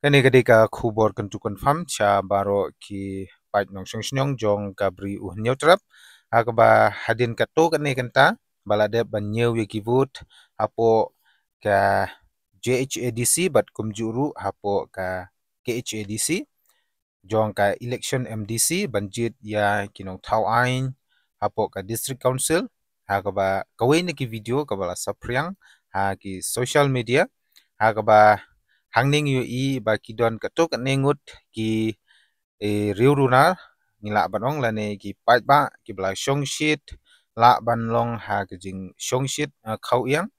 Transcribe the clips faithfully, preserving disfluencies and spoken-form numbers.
Kane ka dei ka khubor kyntu kynpham sha baroh ki paid nongshong shnong jong ka Bri U Hynñiewtrep. Ha kaba hadien katto katne kynta ba la dep ban ñiew ïa ki vote hapoh ka J H A D C bad kumjuh ruh hapoh ka K H A D C jong ka election M D C ban jied ïa ki nongthaw aiñ hapoh ka District Council. Ha kaba kawei na ki video kaba la saphriang ha ki social media, ha kaba hangne ngi ïohi ba ki don katto katne ngut ki, eh, riew runar, ngi lah ban ong, lane ki paidbah kiba la shongshit, lah ban long ha ka jingshongshit, eh, khaw ïing,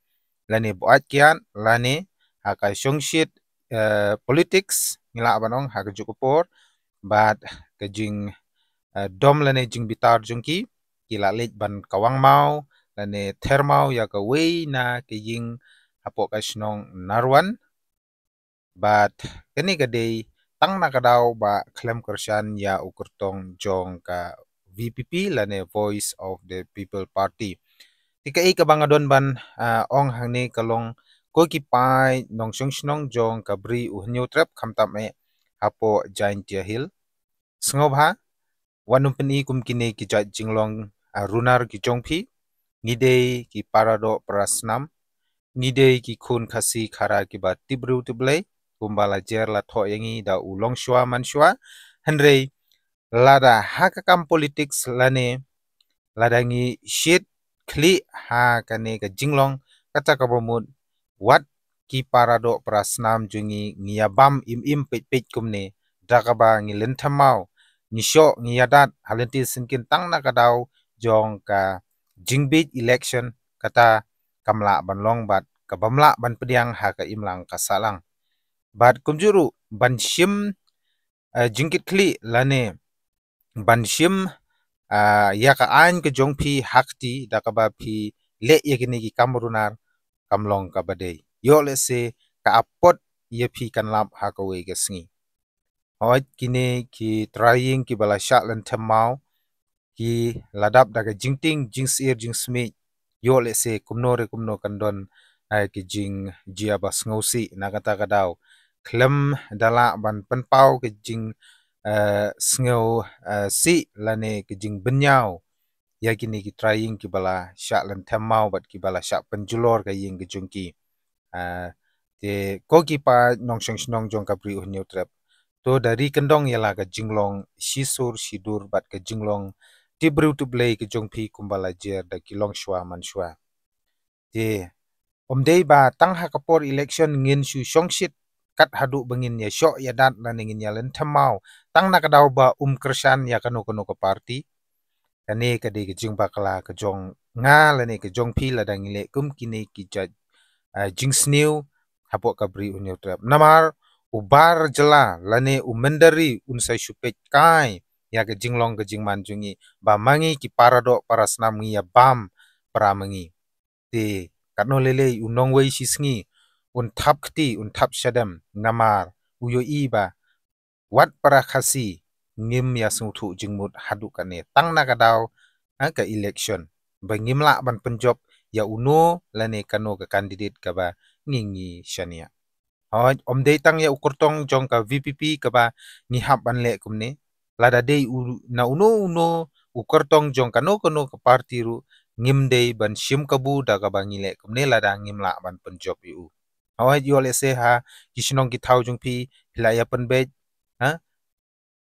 lane buaid kiad, lane ha ka shongshit, eh, politics, ngi lah ban ong, ha kajuh ka por bad ka jing, eh, dom lane jingbitar jong ki, ki la leit ban kawang maw lane ther maw ïa kawei na ka ïing hapoh ka shnong Narwan. Bad kane ka dei tang na ka daw ba khlem kyrshan ïa u kyrtong jong ka V P P lane Voice of the People Party. Te kaei kaba nga don ban, ah, ong hangne ka long, ko ki paid nongshong shnong jong ka Bri U Hynñiewtrep, khamtam eh hapoh Jaintia Hills, sngewbha wat nym pyni kum kine ki jait jinglong, ah, runar ki jong phi. Ngi dei ki para doh para snam, ngi dei ki khun Khasi Khara kiba tip briew tip Blei, kumba la jer la thoh ïa ngi da u longshuwa manshuwa. Hynrei lada ha ka kam politics lane lada ngi shit khlieh ha kane ka jinglong, kata kaba mut wat ki para doh para snam jong ngi, ngi ïa bam im im peit peit kumne, da kaba ngi lynthem maw, ngi shoh, ngi ïadat ha lynti syngkien tang na ka daw jong ka jingbieit election, kata kam lah ban long bad kabym lah ban pdiang ha ka imlang ka sahlang. Bad kumjuh ruh ban shim, eh, jingkitkhlieh lane ban shim, ah, ïa ka aiñ ka jong phi ha kti da kaba phi leh ïa kine ki kam runar, kam long kaba dei. Ïoh lehse ka apot ïa phi kan lap ha kawei ka sngi. Hooid, kine ki trai ïing kiba la shah lynthem maw, ki la dap da ka jingtieng jingsyier jingsmiej. Ïoh lehse kumno re kumno kan don, eh, ki jingjia ba sngewsih na kata ka daw. Khlem da lah ban pynpaw ka jing, eh, sngew, eh, sih lane ka jingbynñiaw ïa kine ki trai ïing kiba la shah lynthem maw bad kiba la shah pynjulor ka ïing ka jong ki. Ah, te ko ki paid nongshong shnong jong ka Bri U Hynñiewtrep, to da ri kyndong ïa la ka jinglong shisur shidur bad ka jinglong tip briew tip Blei ka jong phi kumba la jer da ki longshuwa manshuwa. Te ym dei ba tang ha ka por election ngin shu shongshit kat haduh ba ngin ïa shoh ïadat lane ngin ïa lynthem maw tang na ka daw ba um kyrshan ïa kano kano ka party. Kane ka dei ka jingbakla ka jong nga lane ka jong phi lada ngi leh kum kine ki jait, ah, jingsniew hapoh ka Bri U Hynñiewtrep. Namar u bar jylla lane u mynder ri un sa shu peit kai ïa ka jinglong ka jingman jong ngi, ba ma ngi ki para doh para snam ngi ïa bam para ma ngi. Te katno lei lei u nongwei shisngi un thap kti, un thap shadem, namar u ïohi ba wat para Khasi ngim ïa sngewthuh jingmut haduh kane tang na ka daw, ha, ka election, ba ngim lah ban pynjop ïa uno lane kano ka candidate kaba ngi ngi shaniah. Hooid, ym dei tang ïa u kyrtong jong ka V P P kaba ngi hap ban leh kumne. Lada dei u, na uno uno u kyrtong jong kano kano ka party ruh, ngim dei ban shim kabu da kaba ngi leh kumne lada ngim lah ban pynjop ïa u. Hooid, ïoh lehse ha ki shnong ki thaw jong phi, phi la ïa pynbeit, ha?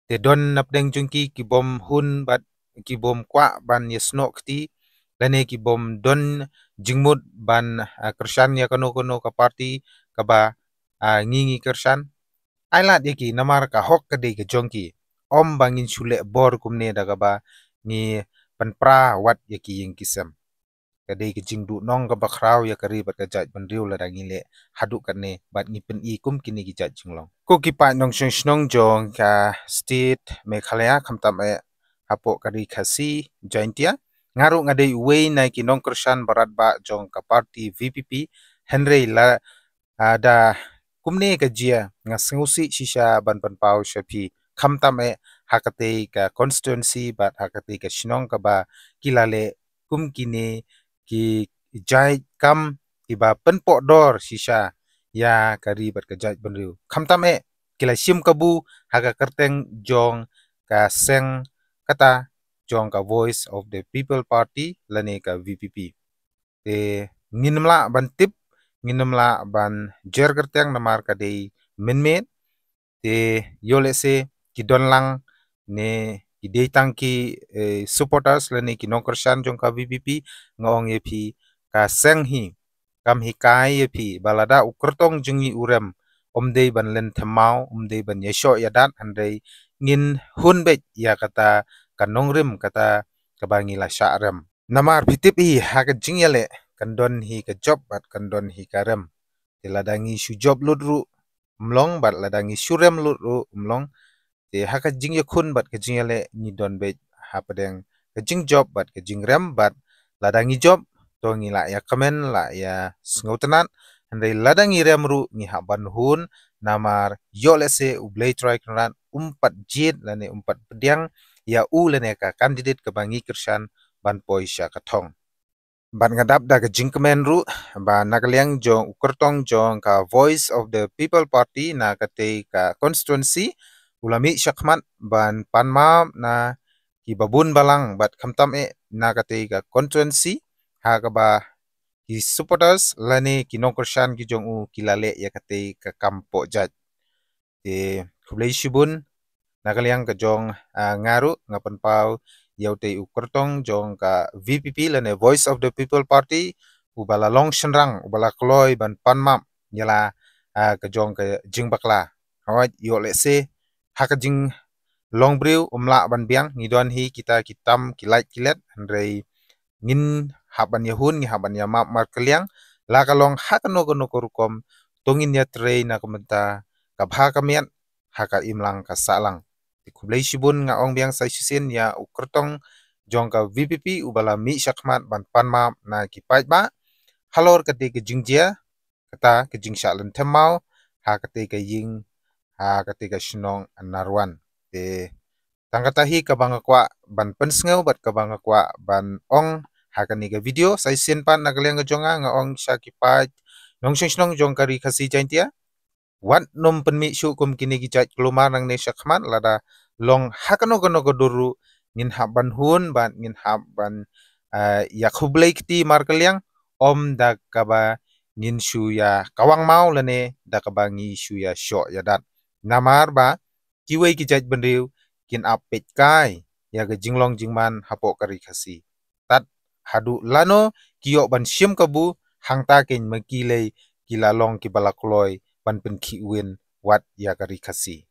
Te don napdeng jong ki ki bym hun bad ki bym kwah ban ïa snoh kti, lane ki bym don jingmut ban, ah, kyrshan ïa kano kano ka party kaba, ah, ngi ngi kyrshan. Ai lad ïa ki, namar ka hok ka dei ka jong ki. Ym ba ngin shu leh bor kumne da kaba ngi pynpra wat ïa ki ïing ki sem. Ka dei ka jingduhnong kaba khraw ïa ka ri bad ka jaitbynriew lada ngi leh haduh kane bad ngi pyni kum kine ki jait jinglong. Ko ki paid nongshong shnong jong ka state Meghalaya, khamtam eh hapoh ka ri Khasi Jaintia, nga ruh nga dei uwei na ki nongkyrshan barat bah jong ka party V P P, hynrei la, ah, da kumne ka jia nga sngewsih shisha ban pynpaw sha phi, khamtam eh ha katei ka constituency bad ha katei ka shnong kaba ki la leh kum kine ki jait kam kiba pynpohdor shisha ïa ka ri bad ka jaitbynriew. Khamtam eh ki la shim kabu ha ka kyrteng jong ka seng kata jong ka Voice of the People Party lane ka V P P. Te ngin ym lah ban tip, ngin ym lah ban jer kyrteng namar ka dei mynmiet. Te ïoh lehse ki don lang ne ki dei tang ki, eh, supporters lane ki nongkyrshan jong ka V P P. Nga ong ïa phi, ka seng hi kam hikai ïa phi ba lada u kyrtong jong ngi u rem, ym dei ban len themmaw, ym dei ban ïashoh ïadat, hynrei ngin hun beit ïa kata ka nongrim, kata kaba ngi la shah rem. Namar phi tip hi, ha ka jingïaleh kan don hi ka jop bad kan don hi ka rem. Te lada ngi shu jop lut ruh ym long, bad lada ngi shu rem lut ruh ym long. Te ha ka jingïakhun bad ka jingïaleh ngi don beit hapdeng ka jingjop bad ka jingrem. Bad lada ngi jop, to ngi lah ïakmen, lah ïasngewtynnat. Hynrei lada ngi rem ruh ngi hap ban hun, namar ïoh lehse U Blei Trai Kynrad um pat jied lane um pat pdiang ïa u lane ka candidate kaba ngi kyrshan ban poi sha ka thong. Bad nga dap da ka jingkmen ruh ba na ka liang jong u kyrtong jong ka Voice of the People Party na katei ka constituency, u la mih shakhmat ban pan map na kiba bun balang bad khamtam eh na katei ka constituency, ha kaba ki supporters lane ki nongkyrshan ki jong u ki la leh ïa katei ka kam pohjait. Te khublei shibun, na ka liang ka jong, ah, nga ruh nga pynpaw ïa utei u kyrtong jong ka V P P lane Voice of the People Party, uba la long shynrang, uba la kloi ban pan map ïa la, ah, ka jong ka jingbakla. Hooid, ïoh lehse ha ka jinglong briew ym lah ban biang, ngi don hi kita ki tam ki lait ki let, hynrei ngin hap ban ïahun, ngi hap ban ïamap markylliang, la ka long ha kano kano ka rukom, to ngin ïatrei na ka bynta ka bha ka miat ha ka imlang ka sahlang. Te khublei shibun nga ong biang sa shisien ïa u kyrtong jong ka V P P uba la mih shakhmat ban pan map na ki paidbah halor katei ka jingjia, kata ka jingshah lynthem maw ha katei ka ïing, ha katei ka shnong Narwan. Te tang kata hi kaba nga kwah ban pynsngew bad kaba nga kwah ban ong ha kane ka video. Sa shisien pat na ka liang ka jong nga, nga ong sha ki paid nongshong shnong jong ka Ri Khasi Jaiñtia, wat nym pynmih shuh kum kine ki jait kulmar nangne shakhmat, lada long ha kano kano ka dur ruh ngin hap ban hun bad ngin hap ban, eh, ïakhublei kti markylliang, ym da kaba ngin shu ïakawang maw lane da kaba ngi shu ïashoh ïadat. Namar ba kiwei ki jait bynriew kin ap peit kai ïa ka jinglong jingman hapoh ka Ri Khasi. Tad haduh lano ki ïoh ban shim kabu, hangta keiñ ma ki lei ki la long kiba la kloi ban pynkhih win wat ïa ka Ri Khasi.